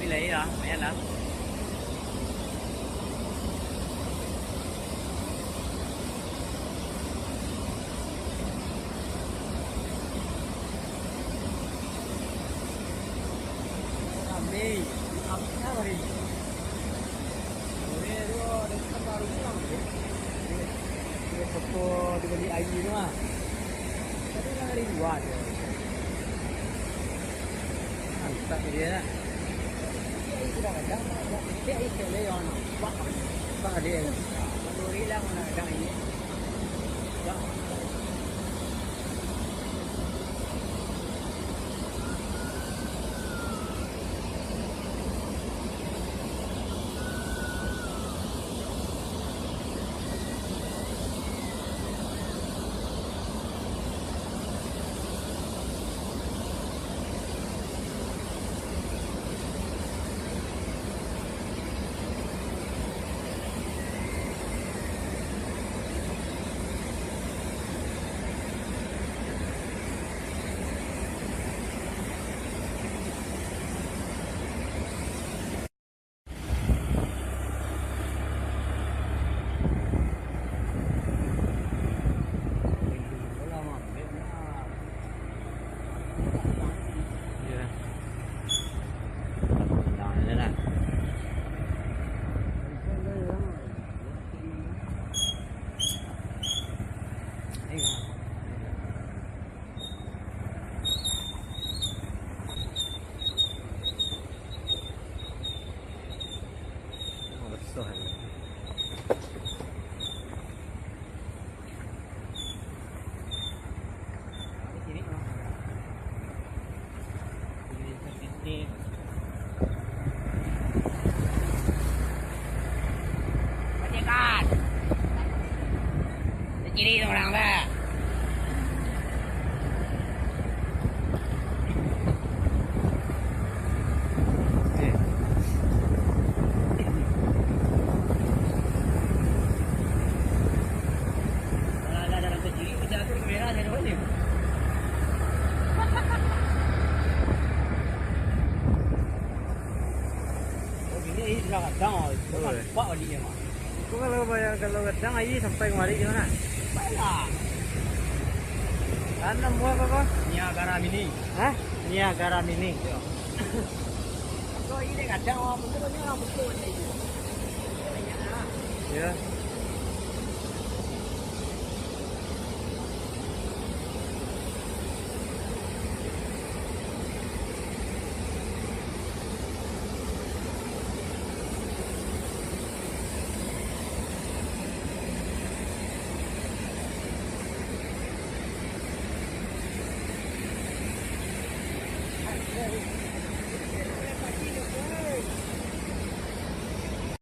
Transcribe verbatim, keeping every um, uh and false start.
Bila iya, lumayan lah. Rame, rame hari ini. Sore tu, ada kan baru pulang tu. Dia, dia toko, dia beli air tu lah. Tapi kan hari dua tu. Mantap dia. Air sudah kadang, air sudah kadang, air sudah kadang. Bak, bak dia. Satu hari lah mana kadang ini. Bak. Kiri tu orang tu. Kalau ada dalam kecil, macam tu kamera saya dapat ni. Oh, bini ni sudah kadang, oh. Oi. Nampak balik dia, Mak. Kau kalau bayang, kalau kadang air sampai kemari gimana? Sampai lah. Tanam buah apa kau? Niagara Mini. Hah? Niagara Mini. Iya. Kau ini kadang orang betul ni orang betul ni. Banyak lah. Ya.